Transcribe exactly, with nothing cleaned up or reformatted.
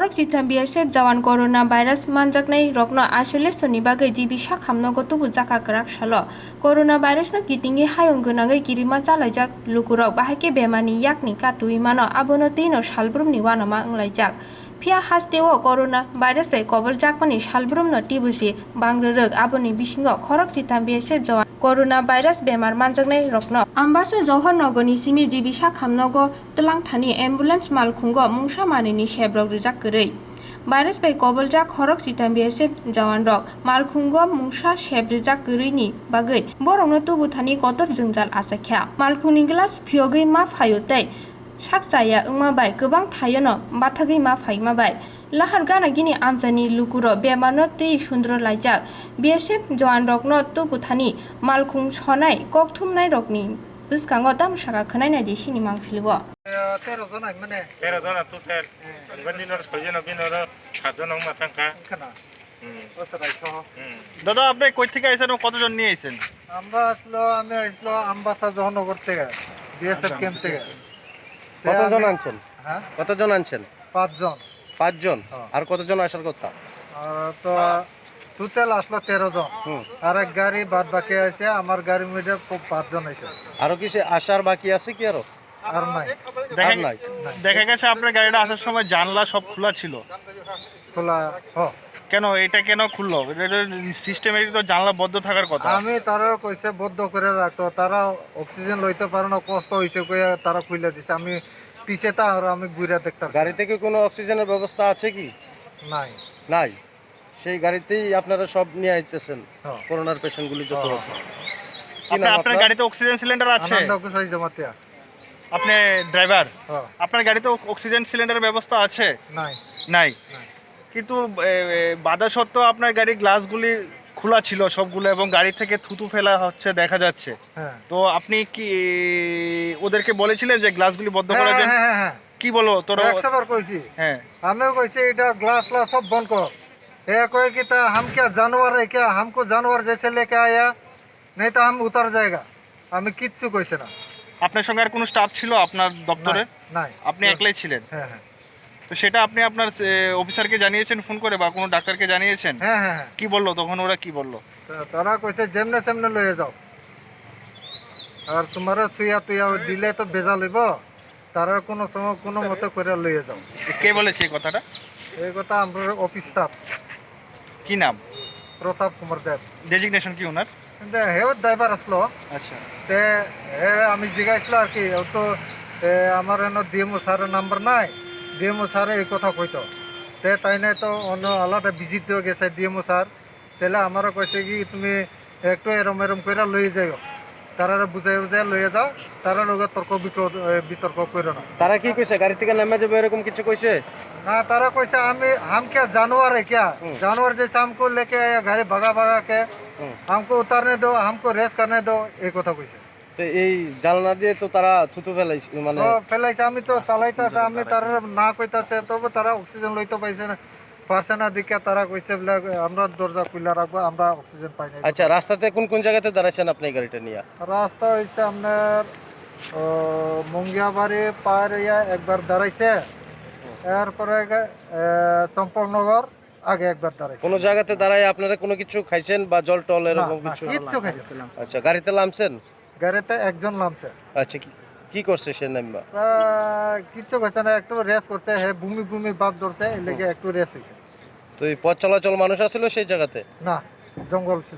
Borok chitham B S F jawan corona virus manjaknai rokno isolation ni bagwi G B sak hamnogo tubu jaka kwrak salo. Corona virus no kitingwi hayung gwnangwi kirima chalaijak lukurok bahai khe bemar ni yakni katwi mano, abono twi no salbrum ni uanama wnglaijak. Phiya haste o corona virus bai kobol jakmani salbrum no tibusi bangrwrwk, aboni bisingo khorok chitham B S F jawan corona virus bemar manjaknai rokno Ambasa Johor nogor ni simi G B sak hamnogo twlang thani ambulance malkhungo mungsa manwi ni sebrok rijak kwrwi. Virus bai koboljak khorok chitham B S F jawan rok malkhungo mungsa seb rijak kwrwi ni bagwi borokno tubu thani kotor jwngjal achakha. Malkhung ni glass phiyogwi ma phaio tei sak chaya wngma bai kwbang thaio no bathagwi ma phaima bai lahar gana gini amchaini lukurok bemar no twi sundro laijak. B S F jawan rokno tubu thani malkhung sonai kok thumnai rokni bwskango tamo saka khwnai naidi sini mangpili o. Eh, tero jona hinmane. Tero jona total. Eh. Hinmani nor soi jona, bini oro sat jona wngma thangkha. Wngkha na? Hmm. O sarai soho. Hmm. দাদা, আপনি কই থেকে আইছেন ও কতজন নিয়ে আইছেন? আমরা আসলো, আমি আসলো আমবাসা জহনগর থেকে, বিএসএফ ক্যাম্প থেকে। কতজন আনছেন? হ্যাঁ? কতজন আনছেন? পাঁচজন। পাঁচজন? হ্যাঁ। আর কতজন আসার কথা? আর তো টোটাল আসলো তেরো জন। হুম। আর এক গাড়ি বাদ বাকি আছে, আমার গাড়ির মধ্যে খুব পাঁচজন আছে। আরো কি সে আসার বাকি আছে কি আরো? আর নাই। দেখা আর নাই। দেখা গেছে আপনার গাড়িটা আসার সময় জানলা সব খোলা ছিল। খোলা, হ। কেন, এটা কেন খুললো? এটা তো সিস্টেমে তো জানলা বন্ধ থাকার কথা। আমি তারা কইছে বন্ধ করে রাখতো, তারা অক্সিজেন লইতে পারে না, কষ্ট হইছে কইয়া তারা খুলে দিছে। আমি পিছে তা আর আমি ঘুরে দেখতাম। গাড়িতে কি কোনো অক্সিজেনের ব্যবস্থা আছে কি? নাই। নাই। সেই গাড়িতেই আপনারা সব নিয়ে আইতেছেন হ্যাঁ। করোনার পেশেন্টগুলি যত হ্যাঁ। আছে। কি আপনার, নাম আপনার আপনার? গাড়িতে অক্সিজেন সিলিন্ডার আছে? আনন্দ গোসাই জমাতিয়া। আপনি ড্রাইভার? হ্যাঁ। আপনার গাড়িতে অক-, অক্সিজেন সিলিন্ডারের ব্যবস্থা আছে? নাই। নাই। নাই। কিন্তু, এ, এ, বাধা সত্ত্বেও আপনার গাড়ির গ্লাসগুলি খোলা ছিল সবগুলো এবং গাড়ি থেকে থুতু ফেলা হচ্ছে দেখা যাচ্ছে। হ্যাঁ। তো আপনি কি ওদেরকে বলেছিলেন যে গ্লাসগুলি বন্ধ করার হ্যাঁ, জন্য? হ্যাঁ, হ্যাঁ, হ্যাঁ। কি বলো তোরা? একশো বার কইছি। হ্যাঁ। আমিও কইছি, "এটা গ্লাস ফ্লাস সব বন্ধ কর।" এ কয় কি, "তা হাম কিয়া জানোয়ার হ্যায় কিয়া? হামকো জানোয়ার জেসে লেকে আয়া, নেই তো হাম উতার জায়গা।" আমি কিচ্ছু কইছি না। আপনার সঙ্গে আর কোনো স্টাফ ছিল আপনার দপ্তরে? নাই, নাই। আপনি কেউ একলাই ছিলেন? হ্যাঁ, হ্যাঁ। তো সেটা আপনি আপনার, এ, অফিসারকে জানিয়েছেন ফোন করে বা কোনো ডাক্তারকে জানিয়েছেন? হ্যাঁ, হ্যাঁ, হ্যাঁ। কি বললো তখন, ওরা কি বললো? তা-, তারা কইছে, "যেমনে সেমনে লইয়া যাও। আর তোমারে সুইয়া টুইয়া দিলে তো ভেজাল হইব, তারা কোনো সময় কোনো মতে করে লইয়া যাও।" কে বলেছে এই কথাটা? এই কথা আমরা অফিস স্টাফ। কি নাম? প্রতাপ কুমার দেব। ডেজিগনেশন কি ওনার? কিন্তু হেও ড্রাইভার আসলো। আচ্ছা। তে হে আমি জিজ্ঞাসলো আর কি, ও তো, এ, আমার এনে ডিএমও স্যারের নাম্বার নাই, ডিএমও স্যারে এই কথা কইতো। তে তাই নাই তো অন্য আলাদা ভিজিট দিয়ে গেছে ডিএমও স্যার। তাহলে আমারও কইছে কি, "তুমি একটু এরম এরম করে লই যাইও, তারারে বুঝাই বুঝাই লইয়া যাও, তারার লগে তর্ক বিতর্ক, এ, বিতর্ক করো না।" তারা কি কইছে? গাড়ি থেকে নেমে যাবো এরকম কিছু কইছে? না, তারা কইছে, "আমি, হাম কিয়া জানোয়ার হ্যায় কিয়া? হুম। জানোয়ার জেসে হামকো লেকে আয়া গাড়ি ভাগা ভাগা কে, হুম। হামকো উতারনে দো, হামকো রেস করনে দো," এই কথা কইছে। তো এই জানলা দিয়ে তো তারা থুতু ফেলাইছে, মানে ও, ফেলাইছে, আমি তো চালাইতাছে, আমি তারা না কইতাছে, তবু তারা অক্সিজেন লইতে পাইছে না। পারছে না দেখে তারা কইছে বলে, "আমরা দরজা খুলে রাখবো, আমরা অক্সিজেন পাই না।" আচ্ছা, রাস্তাতে কোন কোন জায়গাতে দাঁড়াইছেন আপনি এই গাড়িটা নিয়ে? রাস্তা হইছে আপনার, ও, মুঙ্গিয়াবাড়ি পার হইয়া একবার দাঁড়াইছে, এরপরে গে-, এ, চম্পকনগর আগে একবার দাঁড়াইছে। কোনো জায়গাতে দাঁড়ায় আপনারা কোনো কিছু খাইছেন বা জল টল না, এরকম না, কিছু? কিচ্ছু খাইছে না। আচ্ছা, গাড়িতে লামছেন? গাড়িতে একজন লামছে। আচ্ছা, কি, কি করছে সে নামবা? তা কিচ্ছু করছে না, একটু রেস্ট করছে, হে বমি বমি ভাব ধরছে, এই লেগে হুম। একটু রেস্ট হইছে। তো এই পথ চলাচল মানুষ আছিল সেই জায়গাতে? না, জঙ্গল ছিল।